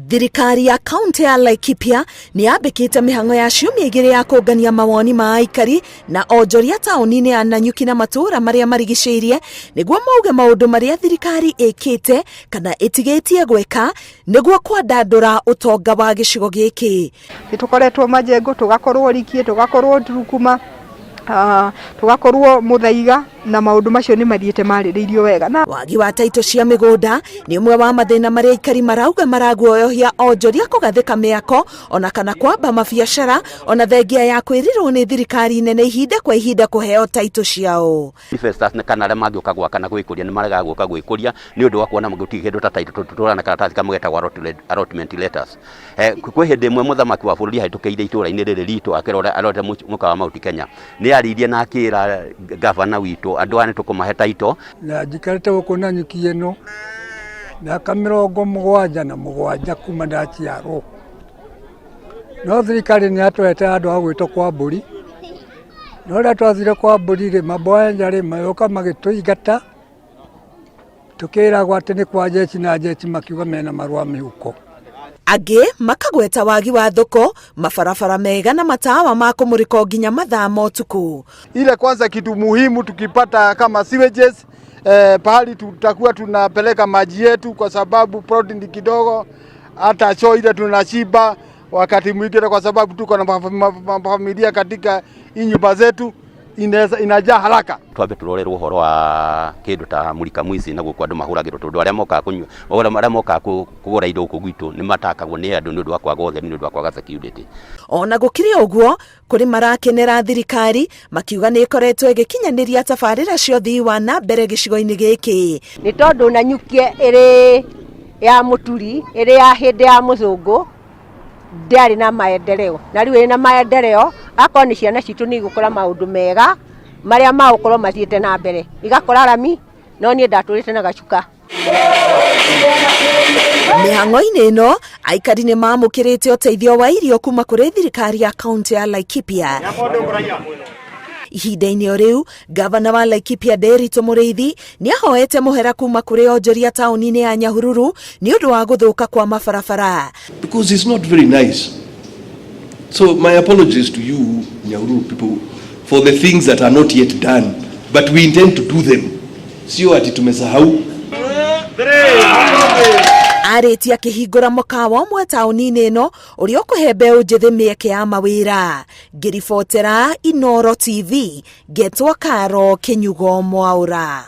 Thirikari ya kaunti ya Laikipia nĩ yambĩkĩte mĩhang'o ya ciumia igĩrĩ ya kũngania mawoni ma aikari na onjoria taũni-inĩ ya Nanyuki na matũũra marĩa marigicĩirie nĩguo mauge maũndũ marĩa thirikari ĩkĩte kana ĩtigĩtie gwĩka nĩguo kwandandũra ũtonga wa gĩcigo gĩkĩ. Nĩ tũkoretwo Majengo, tũgakorwo Rikie, tũgakorwo Turukuma, tũgakorwo Mũthaiga na maũndũ macio nĩ mathiĩte marĩrĩirio wega. Na Wagi wa taitũ cia mĩgũnda nĩ ũmwe wa mathĩna marĩa aikari marauga maraguoyohia onjoria kũgathĩka mĩako ona kana kwamba mabiacara ona thengia ya kwĩrirwo nĩ thirikari nene ihinda kwa ihinda kũheo taitũ ciao. Investors kana arĩa mangĩũka gwaka na gwĩkũria nĩ maregaga gũka gwĩkũria nĩ ũndũ wa kuona gũtirĩ kĩndũ ta title tũtũraga na karatathi kamwe getagwo allotment letters. Kwĩ hĩndĩ ĩmwe mũthamaki wa bũrũri ahĩtũkĩire itũũra-inĩ rĩrĩ ritũ akĩrora arorete mũkawa wa Mount Kenya. Nĩ aririe na akĩra gavana witũ andũ aya nĩ tũkũmahe title. Na njikarĩte gũkũ Nanyuki ĩno mĩaka 77 kuma ndaciarwo. No thirikari nĩ yatũhete handũ ha gwĩtwo kwa mbũri. No rĩrĩa twathire kwa mbũri rĩ, mabwenja rĩ magĩũka magĩtũingata Tũkĩragwo atĩ nĩ kwa jeshi na jeshi makiuga mena marũa mĩhuko. Angĩ makagweta wagi wa thoko, mabarabara mega na matawa ma kũmũrĩka o nginya mathaa ma ũtukũ. Ile kwanza kitu muhimu tukipata kama sewages pahali tutakuwa tunapeleka maji yetu, kwa sababu plot ni kidogo, hata choo ile tunachimba wakati mwingine, kwa sababu tuko na mafamilia katika hii nyumba zetu inajaa haraka. Twambe tũrorerwo ũhoro wa kĩndũ ta mũrika mwici na gũkũ andũ mahũragĩrwo tondũ arĩa mokaga kũnyua arĩa mokaga kũgũra indo gũkũ gwitũ nĩ matakagwo nĩ andũ nĩ ũndũ wa kwaga ũtheri nĩ ũndũ wa kwaga security. Ona gũkĩrĩ ũguo, kũrĩ marakenera thirikari makiuga nĩ ĩkoretwo ĩgĩkinyanĩria tabarĩra cia ũthii wa na mbere gĩcigo-inĩ gĩkĩ. Nĩ tondũ Nanyuki ĩrĩ ya mũturi, ĩrĩ ya hĩndĩ ya mũthũngũ, ndĩarĩ na maendeleo na rĩu ĩna maendeleo akorwo nĩ ciana citũ nĩ igũkora maũndũ mega marĩa magũkorwo mathiĩte na mbere igakora rami no niĩ ndatũrĩte na gacuka. Mĩhang'o-inĩ ĩno aikari nĩ mamũkĩrĩte ũteithio wa irio kuma kũrĩ thirikari ya kaunti ya Laikipia. Ihinda-inĩ o rĩu, gavana wa Laikipia Nderitu Mũrĩithi nĩ ahoete mũhera kuma kũrĩ onjoria taũni-inĩ ya Nyahururu nĩ ũndũ wa gũthũka kwa mabarabara. Because it's not very nice. So my apologies to you, Nyahururu people, for the things that are not yet done, but we intend to do them. Sio ati tumesahau. Arĩtie akĩhingũra mũkawa ũmwe taũni-inĩ ĩno ũrĩa ũkũhe mbeũ njĩthĩ mĩeke ya mawĩra. Ngĩribotera Inooro TV, ngetwo Karo Kĩnyugo Mwaũra.